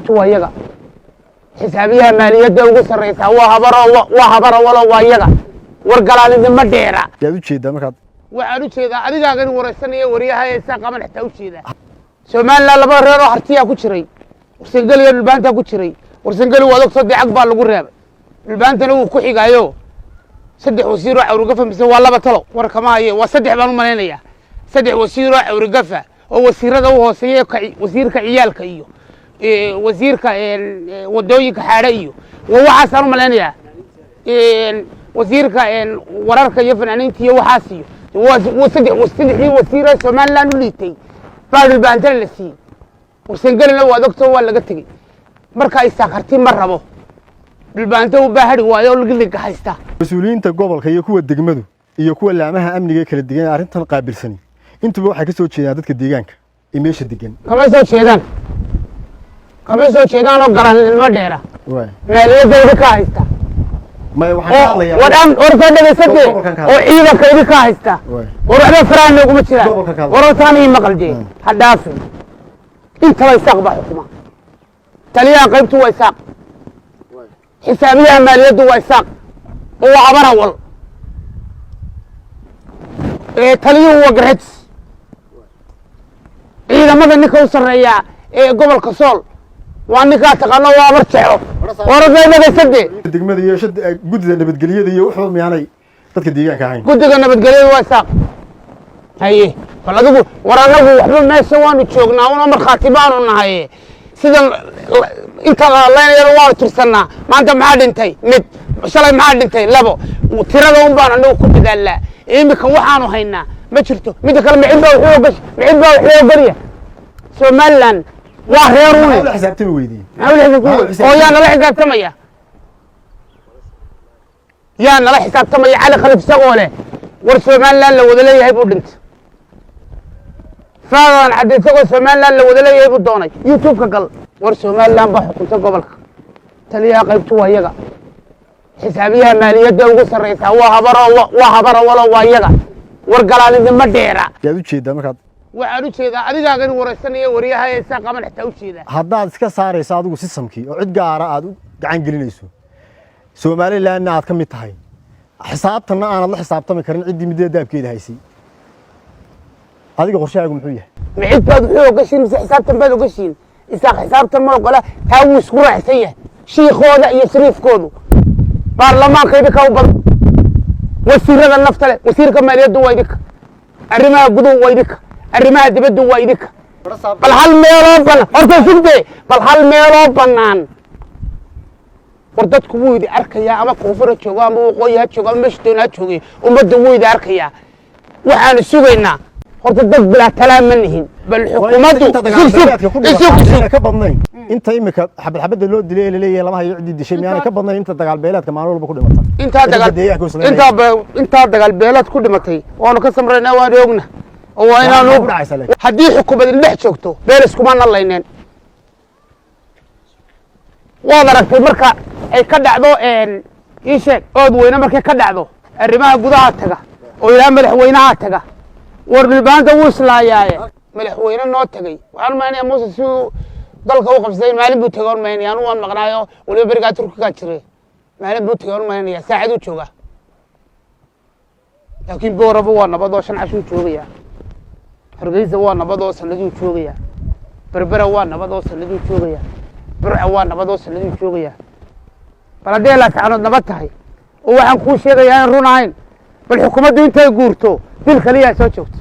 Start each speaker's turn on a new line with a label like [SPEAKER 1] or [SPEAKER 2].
[SPEAKER 1] Waa iyaga. Xisaabiyaha maaliyadda ugu sarreysaa waa Habaro, waa Habaro walo, waa iyaga. Wargalaalidnimo dheera.
[SPEAKER 2] Yaad u jeedaa markaad?
[SPEAKER 1] Waxaan u jeedaa adigaagan waraysanaya, waryaha heesaa qaban xitaa u jeedaa. Somaliland laba reer oo Hartiyaa ku jiray, Warsangeli iyo Dhulbaantaa ku jiray. Warsangeli waad ogtoo, dee cag baa lagu reebay. Dhulbaantana wuu ku xigaayo, 3 wasiiroo cawrigafa mise waa 2 talo, war kama haye, waa 3 baan u malaynayaa. 3 wasiiroo cawrigafa oo wasiirada u hooseeya, wasiirka ciyaalka iyo wasiirka wadooyinka xaadhe iyo waxaasaan u malaynayaa, wasiirka wararka iyo fanaaniinta iyo waxaas iyo saddexdii wasiiree Somaliland u liitay baa Dhulbaantana la siiyey. Warsangelina waad ogtoo, waa laga tegey. Marka Isaaq Harti ma rabo, Dhulbaanta u baahari waayo oo ligiliga haysta.
[SPEAKER 2] Mas-uuliyiinta gobolka iyo kuwa degmadu iyo kuwa laamaha amniga ee kala degan arrintan qaabilsani intuba waxay ka soo jeedaan dadka deegaanka ee meesha degan.
[SPEAKER 1] Kama soo jeedaan, kama soo jeedaan oo garanimo dheera. Maaliyadda idinka haysta.
[SPEAKER 2] Maya, waxaan ka hadlayaa
[SPEAKER 1] wadhan warkaa dhegaysate.
[SPEAKER 2] Gobolkan ka
[SPEAKER 1] oo ciidanka idinka haysta. War waxba faraha nooguma jiraan.
[SPEAKER 2] Gobolkan ka hadlaya.
[SPEAKER 1] Warartaan ii maqal dee, ha dhaafin. Intaba Isaaq baa xukuma. Taliyaha qaybtu waa Isaaq, xisaabiyaha maaliyaddu waa Isaaq oo waa Abarawal, taliyuhu waa Garxajis, ciidamada ninka u sarreeya ee gobolka Sool waa ninkaa taqaano, waa Abar Jeclo. Wararkaa dhegaysade.
[SPEAKER 2] Degmada iyo guddida nabadgelyada iyo wuxuu miyaanay dadka deegaanka ahayn?
[SPEAKER 1] Guddiga nabadgelyada waa Isaaq. Haye, bal adigu war, anagu waxba meesha waanu joognaa una markhaati baanu nahay. Sidan inta la hadlaynayana waanu tirsannaa. Maanta maxaa dhintay? Mid. Shalay maxaa dhintay? 2. Tirada un baan anagu ku dadaalnaa. Iminka waxaanu haynaa ma jirto. Midda kale, micid baa waxuu ogash, micid baa waxuu ogolya. Somaliland waa reer une.
[SPEAKER 2] Maxaa ula xisaabtami weydiin?
[SPEAKER 1] Maxaa ula xisaabtamaya? Oo yaa nala xisaabtamaya? Yaa nala xisaabtamaya? Cali Khalif isagoo leh war Somaliland la wada leeyahay buu dhintay. Faadan Cadde isagoo Somaliland la wada leeyahay buu doonay. YouTube-ka gal. War Somaliland baa xukunta gobolka. Taliyaha qaybtu waa iyaga, xisaabiyaha maaliyadda ugu sarreysaa waa Habaro, waa Habaro walo, waa iyaga. War galaalidnimo dheera.
[SPEAKER 2] Yaad u jeedaa markaad?
[SPEAKER 1] Waxaan u jeedaa adigaagan waraysanaya, waryaha heesaa qaban xitaa u jeedaa.
[SPEAKER 2] Haddaad iska saarayso adigu system-kii oo cid gaara aad u gacan gelinayso, Somalilandna aad ka mid tahay, xisaabtanna aanad la xisaabtami karin ciddii midada daabkeeda haysay, adiga qorshahaagu muxuu yahay?
[SPEAKER 1] Micid baad wuxuu ogashiin mise xisaabtan baad ogashiin? Isaaq xisaabtan ma ogola, taa wuu isku raacsan yahay shiikooda iyo shariifkoodu. Baarlamaanka idinka u badan, wasiirada nafta leh, wasiirka maaliyaddu waa idinka, arrimaha guduhu waa idinka, arrimaha dibaddu waa idinka. Bal hal meeloo banaan horta sugde, bal hal meeloo bannaan. War dadku wuu idi arkayaa, ama koonfur ha joogo ama waqooyi ha joogo ama meesha doona ha joogay, ummadda wuu idi arkayaa. Waxaanu sugaynaa horta dad bilaa talaa ma nihin. Bal xukuumaddu
[SPEAKER 2] inta
[SPEAKER 1] sug sug
[SPEAKER 2] dagaalbeeleedka ku
[SPEAKER 1] isug
[SPEAKER 2] dhimatay
[SPEAKER 1] sug
[SPEAKER 2] miyaanay ka badnayn inta imika xabad xabadda loo dilay ee laleeyahay lama hayo ciddii dishay? Miyaanay ka badnayn inta dagaal beeleedka maalin walba ku dhimata?
[SPEAKER 1] Intaa
[SPEAKER 2] Dadka
[SPEAKER 1] dagaal
[SPEAKER 2] deegaanka isla
[SPEAKER 1] intaa dagaal beeleed ku dhimatay waanu ka samraynaa, waanu ogna oo waa inaanu
[SPEAKER 2] Maxaa ku dhacaysa laakiin?
[SPEAKER 1] Haddii xukuumad dhex joogto, beel iskuma nalayneen. Waad aragtay marka ay ka dhacdo, ii sheeg, ood weyne markay ka dhacdo, arrimaha gudaha taga oo ilaa madaxweynaha taga. War Dhulbaanta wuu islaayaaye, madaxweyne noo tagay waxaan maynaya Muuse siduu dalka u qabsaday. Maalin buu tagay on maynaya, anu waan maqnaayo, weliba berigaa Turkigaa jiray. Maalin buu tagay on maynaya, saacaduu joogaa. Laakiin Booraba waa nabad oo 5 cashuu joogayaa. Hargeysa waa nabad oo sanaduu joogayaa. Berbera waa nabad oo sanaduu joogayaa. Burca waa nabad oo sanaduu joogayaa. Bal haddii Laascanood nabad tahay oo waxaan kuu sheegayaa in run ahayn, bal xukuumaddu intay guurto bil kaliyaa soo joogto.